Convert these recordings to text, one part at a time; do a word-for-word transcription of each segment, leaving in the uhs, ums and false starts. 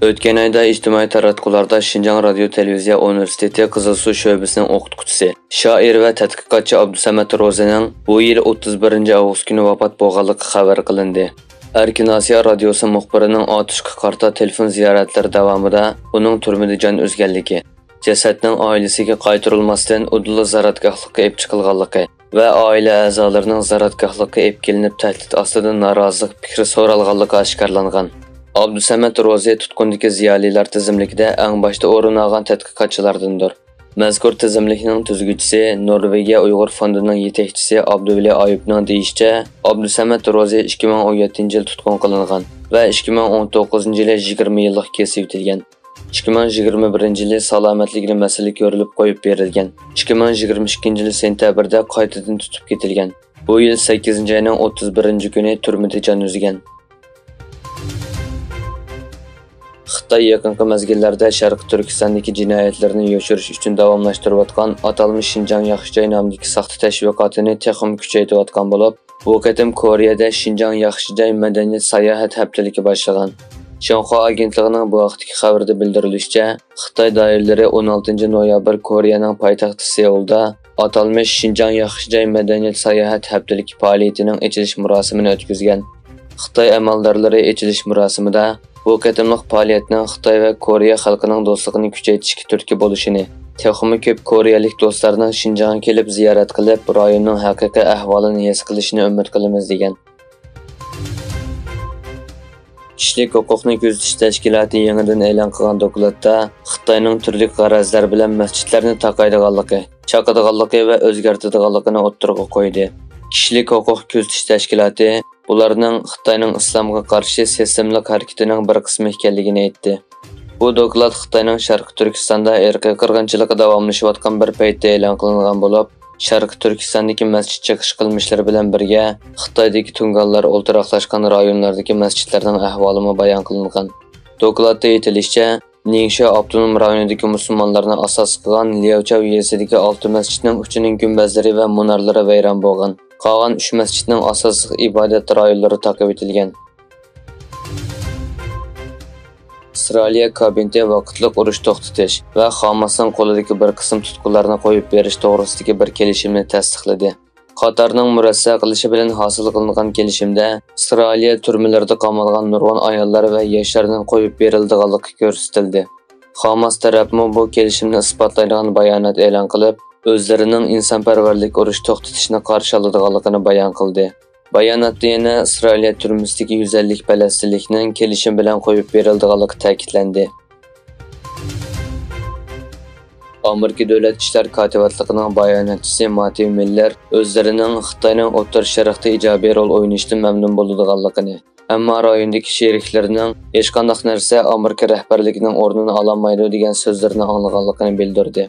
ئۆتكەن ئايدا ئىجتىمائىي تاراتقۇلاردا شىنجاڭ رادىيو تېلېۋىزىيە ئۇنىۋېرسىتېتى قىزىلسۇ شۆبىسىنىڭ ئوقۇتقۇچىسى، شائىر ۋە تەتقىقاتچى ئابدۇسەمەت روزىنىڭ بۇ يىل ئوتتۇز بىرىنچى ئاۋغۇست كۈنى ۋاپات بولغانلىقى خەۋەر قىلىندى. ئەركىن ئاسىيا رادىيوسى مۇخبىرىنىڭ ئاتۇشقا قارىتا تېلېفون زىيارەتلىرى داۋامىدا ئۇنىڭ تۈرمىدە جان ئۈزگەنلىكى، جەسەتنىڭ ئائىلىسىگە قايتۇرۇلماستىن ئۇدۇللا زاراتگاھلىققا ئېلىپ چىقىلغانلىقى ۋە ئائىلە ئەزالىرىنىڭ زاراتگاھلىققا ئېلىپ كېلىنىپ تەھدىت ئاستىدا نارازىلىق پىكرى سورالغانلىقى ئاشكارىلانغان. ئابدۇسەمەت روزى تۇتقۇندىكى زىيالىيلار تىزىملىكىدە ئەڭ باشتا ئورۇن ئالغان تەتقىقاتچىلاردىندۇر. مەزكۇر تىزىملىكنىڭ تۈزگۈچىسى، نورۋېگىيە ئۇيغۇر فوندىنىڭ يېتەكچىسى ئابدۇۋەلى ئايۇپنىڭ دېيىشىچە، ئابدۇسەمەت روزى ئىككى مىڭ ئون يەتتىنچى يىل تۇتقۇن قىلىنغان ۋە ئىككى مىڭ ئون توققۇزىنچى يىلى يىگىرمە يىللىق كېسىۋېتىلگەن. ئىككى مىڭ يىگىرمە بىرىنچى يىلى سالامەتلىكىنى مەسىلە كۆرۈلۈپ قويۇپ بېرىلگەن. ئىككى مىڭ يىگىرمە ئىككىنچى يىلى سېنتەبىردە قايتىدىن تۇتۇپ كېتىلگەن. بۇ يىل سەككىزىنچى ئاينىڭ ئوتتۇز بىرىنچى كۈنى تۈرمىدە جان ئۈزگەن. خىتاي يېقىنقى مەزگىللەردە شەرقىي تۈركىستاندىكى جىنايەتلىرىنى يوشۇرۇش ئۈچۈن داۋاملاشتۇرۇۋاتقان ئاتالمىش شىنجاڭ ياخشى جاي نامىدىكى ساختا تەشۋىقاتىنى تېخىمۇ كۈچەيتىۋاتقان بولۇپ، بۇ قېتىم كورېيەدە شىنجاڭ ياخشى جاي مەدەنىيەت ساياھەت ھەپتىلىكى باشلىغان. شىنخۇا ئاگېنتلىقىنىڭ بۇ ھەقتىكى خەۋىرىدە بىلدۈرۈلۈشىچە، خىتاي دائىرىلىرى ئون ئالتىنچى نويابىر كورېيەنىڭ پايتەختى سېئۇلدا ئاتالمىش شىنجاڭ ياخشى جاي مەدەنىيەت ساياھەت ھەپتىلىكى پائالىيىتىنىڭ ئېچىلىش مۇراسىمىنى ئۆتكۈزگەن. خىتاي ئەمەلدارلىرى ئېچىلىش مۇراسىمىدا بۇ قېتىملىق پائالىيەتنىڭ خىتاي ۋە كورېيە خەلقىنىڭ دوستلۇقىنى كۈچەيتىشكە تۈرتكە بولۇشىنى، تېخىمۇ كۆپ كورېيەلىك دوستلارنىڭ شىنجاڭغا كېلىپ زىيارەت قىلىپ، رايوننىڭ ھەقىقىي ئەھۋالىنى ھېس قىلىشىنى ئۈمىد قىلىمىز، دېگەن. كىشىلىك ھوقۇقنى كۆزىتىش تەشكىلاتى يېڭىدىن ئېلان قىلغان دوكلاتتا خىتاينىڭ تۈرلۈك غەرەزلەر بىلەن مەسچىتلەرنى تاقايدىغانلىقى، چاقىدىغانلىقى ۋە ئۆزگەرتىدىغانلىقىنى ئوتتۇرىغا قويدى. كىشىلىك ھوقۇق كۆزىتىش تەشكىلاتى بۇلارنىڭ خىتاينىڭ ئىسلامغا قارشى سىستېمىلىق ھەرىكىتىنىڭ بىر قىسمى ئىكەنلىكىنى ئېيتتى. بۇ دوكلات خىتاينىڭ شەرقىي تۈركىستاندا ئىرقىي قىرغىنچىلىقى داۋاملىشىۋاتقان بىر پەيتتە ئېلان قىلىنغان بولۇپ، شەرقىي تۈركىستاندىكى مەسچىت چېقىش قىلمىشلىرى بىلەن بىرگە خىتايدىكى تۇڭگانلار ئولتۇراقلاشقان رايونلاردىكى مەسچىتلەرنىڭ ئەھۋالىمۇ بايان قىلىنغان. دوكلاتتا ئېيتىلىشىچە، نىڭشيا ئاپتونوم رايونىدىكى مۇسۇلمانلارنى ئاساس قىلغان لياۋچاۋ يېزىسىدىكى ئالتە مەسچىتنىڭ ئۈچىنىڭ گۈمبەزلىرى ۋە مۇنارلىرى ۋەيران بولغان. قالغان ئۈچ مەسچىتنىڭ ئاساسلىق ئىبادەت رايونلىرى تاقىۋېتىلگەن. ئىسرائىلىيە كابىنېتى ۋاقىتلىق ئۇرۇش توختىتىش ۋە خاماسنىڭ قولىدىكى بىر قىسىم تۇتقۇنلارنى قويۇپ بېرىش توغرىسىدىقى بىر كېلىشىمنى تەستىقلىدى. قاتارنىڭ مۇرەسسە قىلىشى بىلەن ھاسىل قىلىنغان كېلىشىمدە ئىسرائىلىيە تۈرمىلىرىدە قامالغان نۇرغۇن ئاياللار ۋە ياشلارنىڭ قويۇپ بېرىلىدىغانلىقى كۆرسىتىلدى. خاماس تەرەپمۇ بۇ كېلىشىمنى ئىسپاتلايدىغان بايانات ئېلان قىلىپ، ئۆزلىرىنىڭ ئىنسانپەرۋەرلىك ئۇرۇش توختىتىشنى قارشى ئالىدىغانلىقىنى بايان قىلدى. باياناتتا يەنە ئىسرائىلىيە تۈرمىسىدىكى يۈز ئەللىك پەلەستىنلىكنىڭ كېلىشىم بىلەن قويۇپ بېرىلىدىغانلىقى تەكىتلەندى. ئامېرىكا دۆلەت ئىشلار كاتىۋاتلىقىنىڭ باياناتچىسى ماتېۋ مىللېر ئۆزلىرىنىڭ خىتاينىڭ ئوتتۇرا شەرقتە ئىجابىي رول ئوينىشىدىن مەمنۇن بولىدىغانلىقىنى، ئەمما رايوندىكى شېرىكلىرىنىڭ ھېچقانداق نەرسە ئامېرىكا رەھبەرلىكىنىڭ ئورنىنى ئالالمايدۇ دېگەن سۆزلىرىنى ئاڭلىغانلىقىنى بىلدۈردى.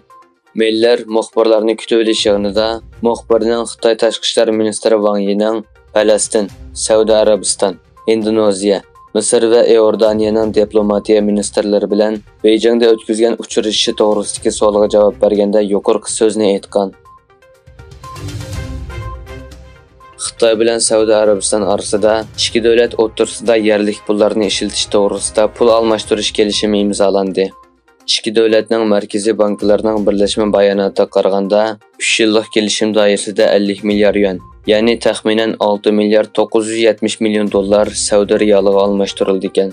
مىللېر مۇخبىرلارنى كۈتۈۋېلىش يىغىنىدا مۇخبىرنىڭ خىتاي تاشقى ئىشلار مىنىستىرى ۋاڭ يىنىڭ پەلەستىن، سەئۇدى ئەرەبىستان، ئىندونېزىيە، مىسىر ۋە ئىئوردانىيەنىڭ دىپلوماتىيە مىنىستىرلىرى بىلەن بېيجىڭدا ئۆتكۈزگەن ئۇچرىشىشى توغرىسىدىكى سوئالغا جاۋاب بەرگەندە يۇقىرىقى سۆزنى ئېيتقان. خىتاي بىلەن سەئۇدى ئەرەبىستان ئارىسىدا ئىككى دۆلەت ئوتتۇرىسىدا يەرلىك پۇللارنى ئىشلىتىش توغرىسىدا پۇل ئالماشتۇرۇش كېلىشىمى ئىمزالاندى. ئىككى دۆلەتنىڭ مەركىزىي بانكىلىرىنىڭ بىرلەشمە باياناتىغا قارىغاندا، ئۈچ يىللىق كېلىشىم دائىرىسىدە ئەللىك مىليار يۈەن، يەنى تەخمىنەن ئالتە مىليارد توققۇز يۈز يەتمىش مىليون دوللار سەئۇدى رىيالىغا ئالماشتۇرۇلىدىكەن.